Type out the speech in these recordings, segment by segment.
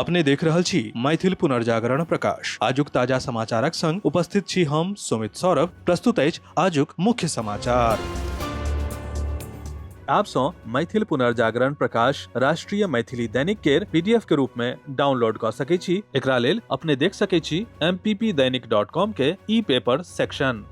अपने देख रहल छी मैथिल पुनर्जागरण प्रकाश। आजुक ताजा समाचारक संग उपस्थित छी हम सुमित सौरभ। प्रस्तुत अछि आजुक मुख्य समाचार। आप सँ मैथिल पुनर्जागरण प्रकाश राष्ट्रीय मैथिली दैनिक केर पीडीएफ के रूप में डाउनलोड कऽ सकै छी। एकरा लेल अपने देख सकै छी mppdainik.com के ई पेपर सेक्शन।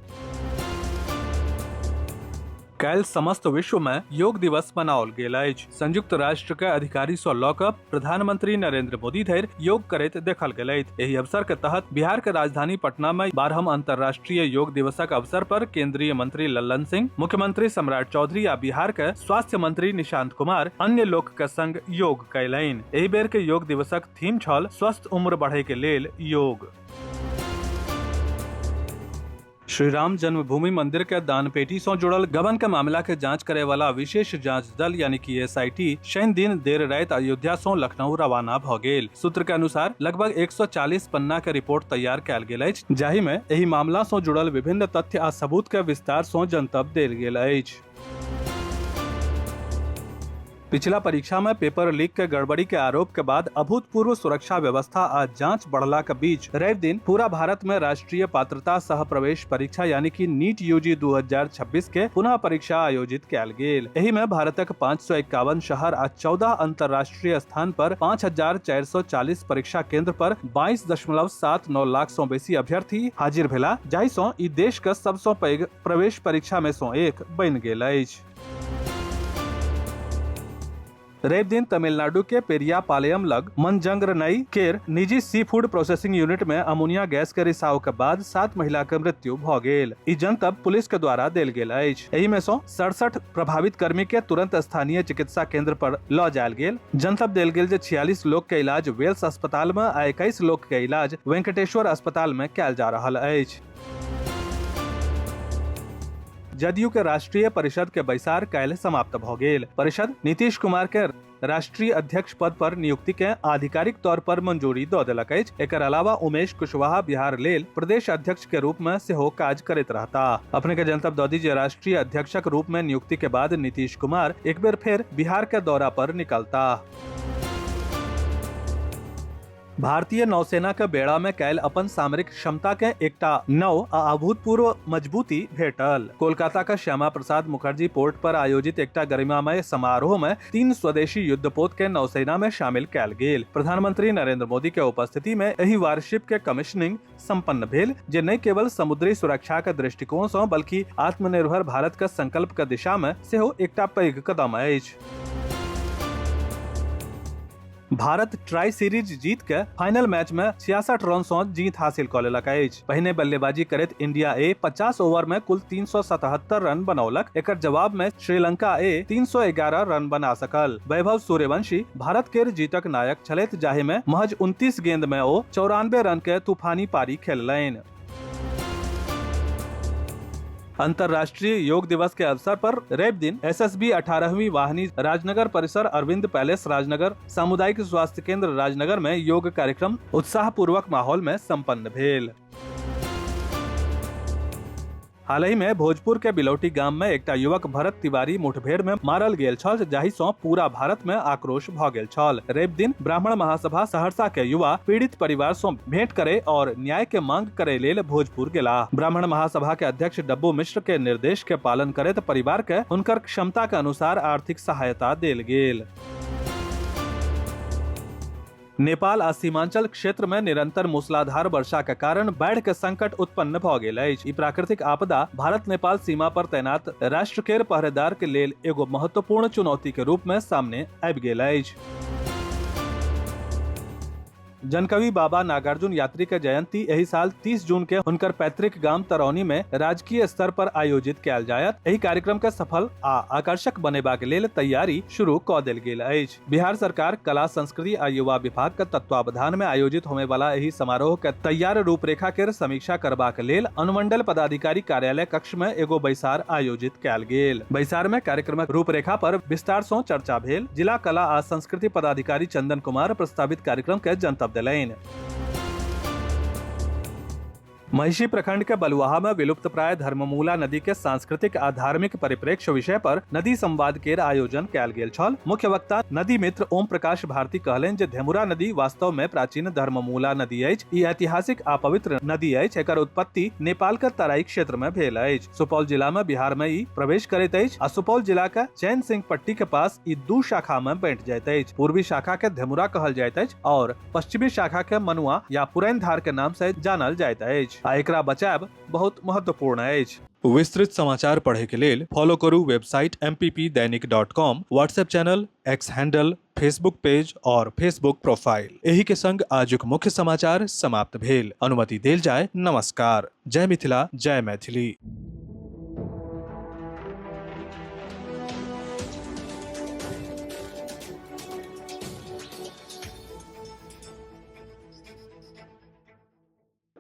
काल्हि समस्त विश्व में योग दिवस मनाओल गेल अछि। संयुक्त राष्ट्र के अधिकारी सँ लऽ कऽ प्रधानमंत्री नरेंद्र मोदी धरि योग करैत देखल गेल अछि। एहि अवसर के तहत बिहार के राजधानी पटना में 12म अंतर्राष्ट्रीय योग दिवसक अवसर पर केंद्रीय मंत्री लल्लन सिंह, मुख्यमंत्री सम्राट चौधरी आ बिहार के स्वास्थ्य मंत्री निशांत कुमार अन्य लोक के संग योग कयलनि। एहि बेर के योग दिवसक थीम छल स्वस्थ उम्र बढ़े के लेल योग। श्री राम जन्मभूमि मंदिर के दानपेटी से जुड़ल गबन के मामला के जांच करे वाला विशेष जांच दल यानी कि एसआईटी शनि दिन देर रात अयोध्या से लखनऊ रवाना भ गेल। सूत्र के अनुसार लगभग 140 पन्ना के रिपोर्ट तैयार कयल गेल अछि, जाहि में एहि मामला से जुड़ल विभिन्न तथ्य आ सबूत के विस्तार से जनतब देल गेल अछि। पिछला परीक्षा में पेपर लीक के गड़बड़ी के आरोप के बाद अभूतपूर्व सुरक्षा व्यवस्था आ जांच बढ़ला के बीच रवि दिन पूरा भारत में राष्ट्रीय पात्रता सह प्रवेश परीक्षा यानी कि नीट यूजी 2026 के पुनः परीक्षा आयोजित कयल गेल। एहि में भारतक 551 शहर आ 14 अंतर्राष्ट्रीय स्थान पर 5440 परीक्षा केंद्र पर 22.79 लाख सं बेसी अभ्यर्थी हाजिर भेला, जाहि सं ई देश के सबसं पैघ प्रवेश परीक्षा में सं एक बनि गेल अछि। रवि दिन तमिलनाडु के पेरियापालयम लग मनजंगरनई केर निजी सी फूड प्रोसेसिंग यूनिट में अमोनिया गैस के रिसाव के बाद 7 महिला के मृत्यु भ गेल। ई जनतब पुलिस के द्वारा देल गेल अछि। एहि में सं 67 प्रभावित कर्मी के तुरंत स्थानीय चिकित्सा केंद्र पर ल जायल गेल। जनतब देल गेल जे 46 लोग के इलाज वेल्स अस्पताल में आ 21 लोग के इलाज वेंकटेश्वर अस्पताल में कयल जा रहल अछि। जदयू के राष्ट्रीय परिषद के बैसार काल्हि समाप्त भ गेल। परिषद नीतीश कुमार के राष्ट्रीय अध्यक्ष पद पर नियुक्ति के आधिकारिक तौर पर मंजूरी दऽ देलक अछि। एकर अलावा उमेश कुशवाहा बिहार लेल प्रदेश अध्यक्ष के रूप में सेहो काज करैत रहता। अपने के जनतब दऽ दी जे राष्ट्रीय अध्यक्षक रूप में नियुक्ति के बाद नीतीश कुमार एक बेर फेर बिहार के दौरा पर निकलता। भारतीय नौसेना के बेड़ा में काल्हि अपन सामरिक क्षमता के एकटा नव आ अभूतपूर्व मजबूती भेटल। कोलकाता के श्यामा प्रसाद मुखर्जी पोर्ट पर आयोजित एकटा गरिमामय समारोह में 3 स्वदेशी युद्धपोत के नौसेना में शामिल कयल गेल। प्रधानमंत्री नरेंद्र मोदी के उपस्थिति में एहि वारशिप के कमीशनिंग संपन्न भेल, जे न केवल समुद्री सुरक्षा के दृष्टिकोण सँ बल्कि आत्मनिर्भर भारत के संकल्प के दिशा में सेहो एकटा पैघ कदम अछि। भारत ट्राई सीरीज जीत के फाइनल मैच में 66 रन सँ जीत हासिल कऽ लेलक अछि। पहिने बल्लेबाजी करैत इंडिया ए 50 ओवर में कुल 377 रन बनौलक। एकर जवाब में श्रीलंका ए 311 रन बना सकल। वैभव सूर्यवंशी भारत केर जीतक नायक छलथि, जाहि में महज 29 गेंद में ओ 94 रन के तूफानी पारी खेललनि। अंतर्राष्ट्रीय योग दिवस के अवसर पर रवि दिन एसएसबी 18वीं वाहिनी राजनगर परिसर अरविंद पैलेस राजनगर सामुदायिक स्वास्थ्य केंद्र राजनगर में योग कार्यक्रम उत्साहपूर्वक माहौल में संपन्न भेल। हाल ही में भोजपुर के बिलौटी गाम में एकटा युवक भरत तिवारी मुठभेड़ में मारल गेल छल, जाहि सं पूरा भारत में आक्रोश भ गेल छल। रवि दिन ब्राह्मण महासभा सहरसा के युवा पीड़ित परिवार सं भेंट करे और न्याय के मांग करे लेल भोजपुर गेला। ब्राह्मण महासभा के अध्यक्ष डब्बू मिश्र के निर्देश के पालन करैत परिवार के हुनकर क्षमता के अनुसार आर्थिक सहायता देल गेल। नेपाल आ सीमांचल क्षेत्र में निरंतर मूसलाधार वर्षा के कारण बाढ़ि के संकट उत्पन्न भ गेल अछि। ई प्राकृतिक आपदा भारत नेपाल सीमा पर तैनात राष्ट्र केर पहरेदार के लेल एगो महत्वपूर्ण चुनौती के रूप में सामने आबि गेल अछि। जनकवि बाबा नागार्जुन यात्री के जयंती एहि साल 30 जून के हुनकर पैतृक गाम तरौनी में राजकीय स्तर पर आयोजित कयल जायत। एहि कार्यक्रम के सफल आ आकर्षक बनेबाक लेल तैयारी शुरू क देल गेल अछि। बिहार सरकार कला संस्कृति आ युवा विभाग के तत्वावधान में आयोजित होने वाला एहि समारोह के तैयार रूपरेखा के समीक्षा करबाक लेल अनुमंडल पदाधिकारी कार्यालय कक्ष में एगो बैसार आयोजित कयल गेल। बैसार में कार्यक्रमक रूपरेखा पर विस्तार सँ चर्चा भेल। जिला कला आ संस्कृति पदाधिकारी चंदन कुमार प्रस्तावित कार्यक्रम के जनतब देलनि। महिषी प्रखंड के बलुआहा में विलुप्त प्राय धर्ममूला नदी के सांस्कृतिक आ धार्मिक परिप्रेक्ष्य विषय पर नदी संवाद के आयोजन कयल गेल छल। मुख्य वक्ता नदी मित्र ओम प्रकाश भारती कहलनि जे धेमुरा नदी वास्तव में प्राचीन धर्ममूला नदी अछि। ई ऐतिहासिक आ पवित्र नदी अछि। एकर उत्पत्ति नेपाल के तराई क्षेत्र में भेल अछि। सुपौल जिला में बिहार में ई प्रवेश करैत अछि आ सुपौल जिला के चैन सिंह पट्टी के पास ई दू शाखा में बंट जाइत अछि। पूर्वी शाखा के धेमुरा कहल जाइत अछि और पश्चिमी शाखा के मनुआ या पुरैन धार के नाम से जानल जाइत अछि आ एकरा बचायब बहुत महत्वपूर्ण अछि। विस्तृत समाचार पढ़े के लेल फॉलो करू website mppdainik.com, WhatsApp channel, X handle, Facebook page और फेसबुक प्रोफाइल। एही के संग आजुक मुख्य समाचार समाप्त भेल। अनुमति देल जाय। नमस्कार। जय मिथिला, जय मैथिली।